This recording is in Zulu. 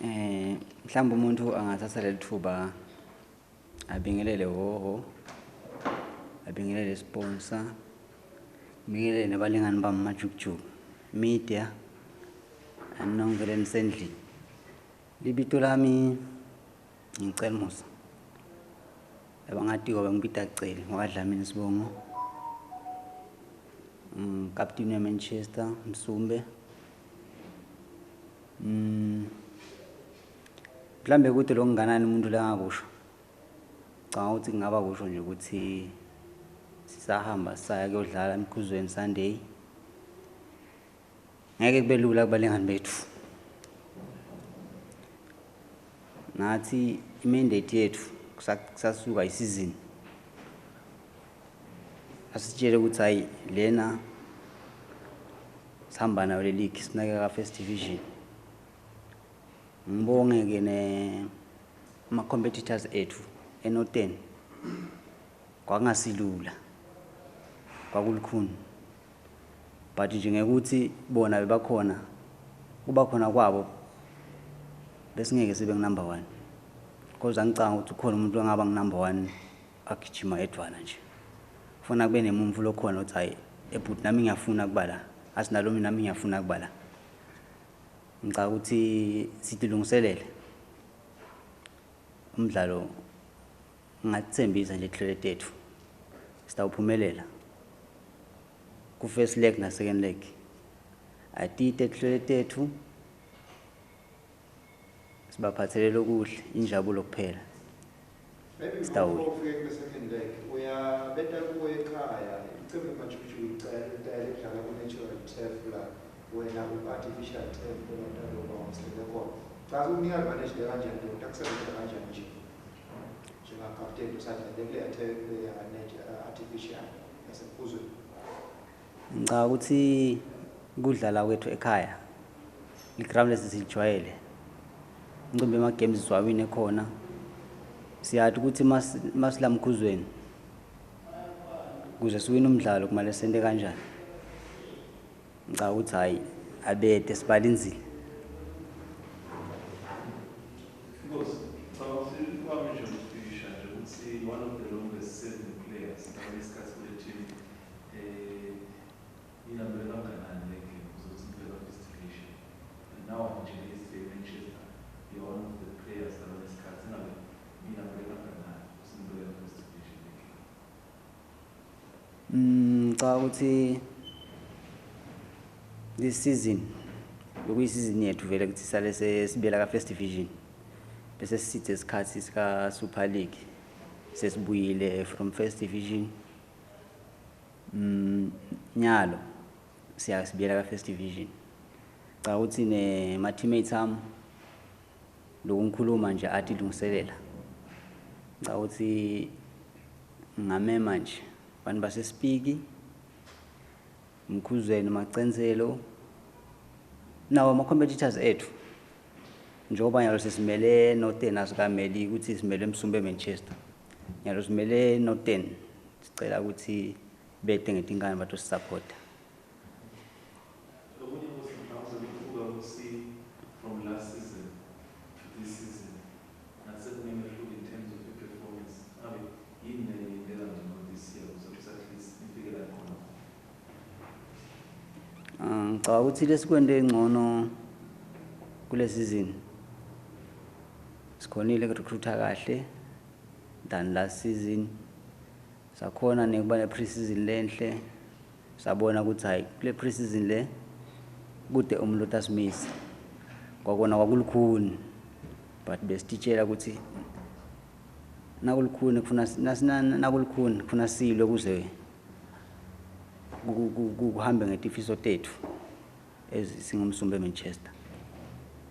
Mhlawumbe umuntu angathatha leli thuba abingelele Hhohho, abingelele sponsor, ngibingelele nabalingani bami Majukujuku Media, anongivele nisendlini. Libito lami ngicela Musa. Abangatiko bangibita Celi ngwakaDlamini Sibongo. Kapteni weManchester Msumbe. Mhlambe kude lokunganani umuntu la ngakusho. Ngicabanga ukuthi kungaba kusho nje ukuthi sisahamba saya kuyodlala emkhuzweni Sunday. Ngeke kube lula kubalingani bethu. Nathi imandate yethu kusasuka isizini. Asitshele ukuthi hayi lena sihamba nayo le league sinake ka first division. Ngibonge ke ne ama competitors ethu eNorthern. Kwakungasilula. Kwakulukhuni. But nje ngekuthi bona bebakhona kuba khona kwabo besingeke sibe number 1. Because angicanga ukuthi ukhona umuntu ongaba number 1 agijima edwana nje. Ufuna kube nemumvu lokhona uthi hayi ebhuti nami ngiyafuna kuba la. Asinalo mina nami ngiyafuna kuba la. Ngicabanga ukuthi sitilungiselele. Umdlalo ngathembisa nje ihlelo lethu. Sitawuphumelela. Ku first leg na second leg. Atite ihlelo lethu. Sibaphathelele okuhle, injabulo kuphela. Maybe Sitawuwina. before ufike kule second leg, uyabeta kuwe ekhaya, icembu Majukujuku icela ukudlala ku-natural turf la, wena ku-artificial turf lona usilele khona. Cha ukunika advantage le kanjani leyo, utakusebenzela kanjani nje? Njengakapteni usadlale kuleya turf leya artificial yasemkhuzweni. Ngicabanga ukuthi kudlala kwethu ekhaya iground lesisijwayele. Incimbi ema games siwawine khona. Siyathi ukuthi masilamkhuzweni kuze siwine umdlalo kumele sente kanjani. Ngicabanga ukuthi hayi abede sibalinzile. Because kwami nje ukufikisha nje ukuthi one of the longest serving players ngesikhathi kule team inambele kangakanani le game uzothi ngibheka first division and now nje yesterday Manchester you're one of the players abanesikhathi ingabe inambele kangakanani ukuthi ngibheka first division le game. Ngicabanga ukuthi this season bekuyisizini yethu vele ukuthi sale sesibuyela ka first division. Bese sisithe isikhathi sika Super League sesibuyile from first division. Nyalo siyasibuyela ka first division. Cha ukuthi ne ma teammates ami lokungikhuluma nje athi lungiselela. Cha ukuthi ngamema nje abantu baseSpiki, Mkhuzweni, Macenzelo nawo ama competitors ethu. Njengoba nyalo sesimele Northern asikameli ukuthi simele Msumbe Manchester. Nyalo simele Northern sicela ukuthi bete ngetinkani batosupporta. Okunye ukuthi mhlawumbe ukubuka ukuthi from last season to this season nasekunemehluko in terms of performance ngabe yini neyenzeka ngcono this year ukuze ukuthi at least nifike la khona? Ngicabanga ukuthi lesikwente ngcono kule season sikhonile ukurecruita kahle than last season. Sakhona nekuba ne pre-season lenhle, sabona ukuthi hayi kule pre-season le kude umuntu asimisa. Kwakona kwakulukhuni but besititshela ukuthi nakulukhuni kufuna nakulukhuni kufuna silwe kuze kuhambe ngetifiso tethu ezisingumsumbe Manchester.